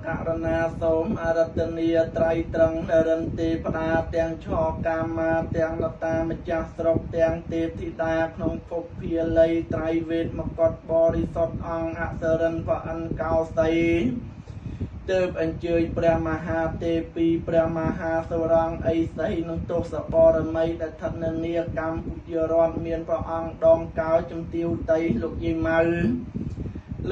ករណាសូមអរតនីត្រៃត្រឹងនរិន្ទេផ្ដាទាំងឆកាមាទាំងលតាម្ចាស់ស្រុកទាំងទេពធីតាក្នុងភពភាល័យត្រៃវេទមកុដបរិសុទ្ធអង្គអសរិនពអិនកោសីទើបអញ្ជើញព្រះមហាទេពីព្រះមហាសរងអីសីនឹងទសបរមីដែលស្ថិតនៅនាកម្ពុជារដ្ឋមានព្រះអង្គដងកោជំទាវតីលោកយាយម៉ៅ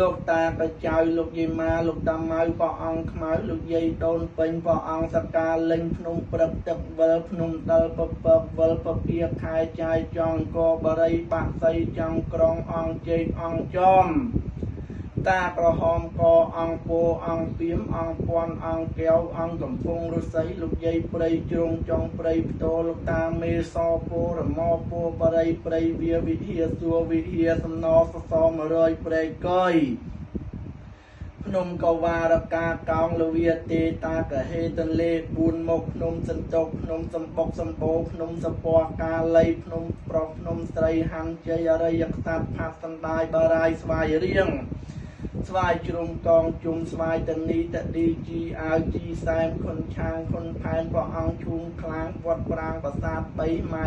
លោកតាបចៅលោកយាយម៉ាលោកតាម៉ៅព្រះអង្គខ្មៅលោកយាយដូនពេញព្រះអង្គសកាលិញភ្នំព្រឹកទឹកវិលភ្នំដិលពពកវិលពពាខែចាយចង់កបរិយបាក់សីចង់ក្រុងអង្គជែកអង្គចំតាក្រហមកអង្គពោអង្គពីមអង្គពាន់អង្គកែវអង្គកំពង់រុសីលោកយាយព្រៃជ្រុងចុងព្រៃផ្ទោលោកតាមេសពោរមពោបរិយព្រៃវាវិហាសួវិហាសំណសស100ព្រៃកយភ្នំកវារកាកោងលវាទេតាកហេទន្លេ4មុខភ្នំសន្ទុកភ្នំសំបុកសម្បូរភ្នំសពកាលីភ្នំប្រុសភ្នំស្រីហាន់ជ័យអរិយក្សត្រផាត់សណ្ដាយបារាយស្វាយរៀងស្វាយជ្រុំកងជុំស្វាយតនីតឌីជីអាវជីសែមខុនឆាងខុនផែនព្រះអង្គឈូងខ្លាំងវត្តប្រាងប្រាសាទ3ម៉ែ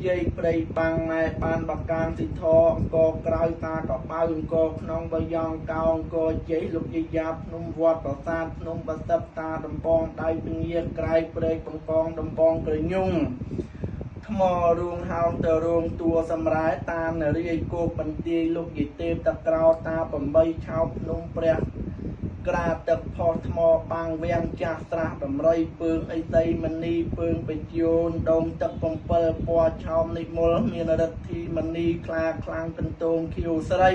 យាយព្រៃបាំងម៉ែបានបកានសិទ្ធអង្គក្រៅតាកបៅអង្គក្នុងបយ៉ងកោអង្គជ័យលោកយាយយ៉ាភ្នំវត្តប្រាសាទភ្នំបសិទ្ធតាដំបងដៃពញាក្រៃព្រែកបង្កងដំបងក្រញុងថ្មរួងហោងទៅរោងតួសម្រែតាមនរាយគោកបន្ទាយលោកយាយទេពតក្រោតា8ឆោភ្នំព្រះក្រាទឹកផុសថ្មបាំងវាំងចាស់ស្រះដំរីពើងអីតីមនីពើងបជូនដងទឹក7ពណ៌ឆោមនិមលមានរិទ្ធីមនីខ្លាខ្លាំងកន្ទងខៀវស្រី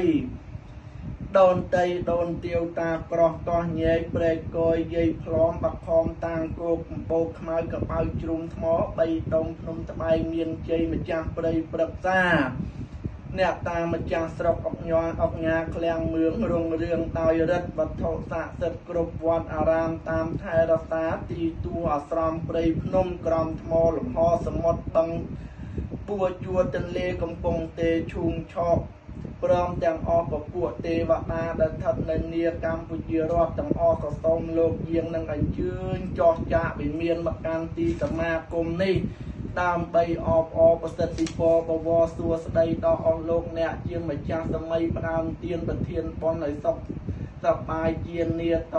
ដូនតីដូនទាវតាក្រោះកោះញែកព្រែកកយយាយផ្លំបខំតាងគោកកំបោខ្មៅកបៅជ្រុំថ្ម3ដុំភ្នំត្បែងមានជ័យម្ចាស់ព្រៃព្រឹក្សាអ្នកតាមម្ចាស់ស្រុកអុកញ័រអុកញ៉ាឃ្លាំងមឿងរុងរឿងដោយរិទ្ធវត្ថុស័ក្តិសិទ្ធិគ្រប់វត្តអារាមតាមថែរក្សាទីទួអាស្រមព្រៃភ្នំក្រំថ្មលំហសមុទ្របឹងពួរជួរទន្លេកំពង់ទេឈូងឆកព្រមទាំងអស់ពពួកទេវតាដែលស្ថិតនៅនាកម្ពុជារដ្ឋទាំងអស់ក៏សូមលោកយាងនឹងអញ្ជើញចោះចាកវិមានមកកាន់ទីសមាគមនេះដើម្បីអបអរប្រសិទ្ធិពរបវរសួស្តីដល់អស់លោកអ្នកជាម្ចាស់សម័យផ្ដើមទានប្រធានបុណ្យឲ្យសុខសប្បាយជានាត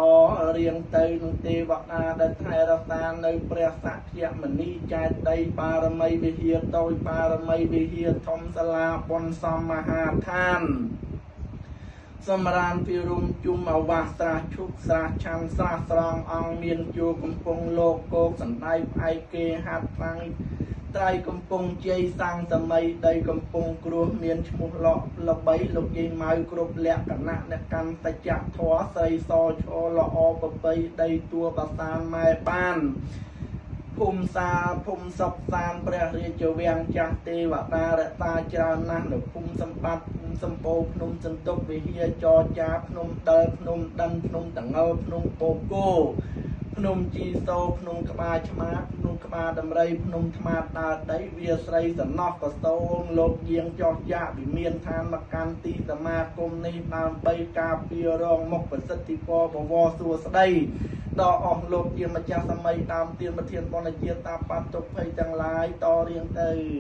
រៀងទៅនឹងទេវតាដែលថែរក្សានៅព្រះសក្យមនីចេតិយបារមីវិហារតូចបារមីវិហារធំសាលាបុណ្យសមមហាឋានសម្រានពិរុំជុំអវាសស្រះឈុកស្រះឆាន់ស្រះស្រង់អង្គមានជួកំពង់លោកគោកសណ្ដែកផ្អែកគេហាត់ខ្លាំងត្រៃកំពង់ជ័យសាំងសម័យដីកំពង់គ្រោះមានឈ្មោះលក់ល្បីលោកយាយម៉ៅគ្រប់លក្ខណៈអ្នកកាន់សច្ចធម៌ស្រីសឈរល្អប្រពៃដីទួបាសានម៉ែបានភូមិសាភូមិសុកសានព្រះរាជវាំងចាស់ទេវតារក្សាច្រើនណាស់នៅភូមិសម្បត្តិភូមិសម្បូរភ្នំសន្ទុកវិហារចរចាភ្នំដិលភ្នំដិនភ្នំតងើភ្នំពោគោភ្នំជីសូភ្នំក្បាលឆ្មាភ្នំក្បាលដំរីភ្នំថ្មាដើរដីវាស្រីសំណោះក៏សូមលោកយាងចោះចាកវិមានឋានមកកាន់ទីសមាគមនេះដើម្បីការពាររងមុខប្រសិទ្ធិពរបវរសួស្តីដល់អស់លោកជាម្ចាស់សម័យដើមទានប្រធានបុណ្យជាតិតាបាត់ទុកភ័យទាំងឡាយតរៀងទៅ។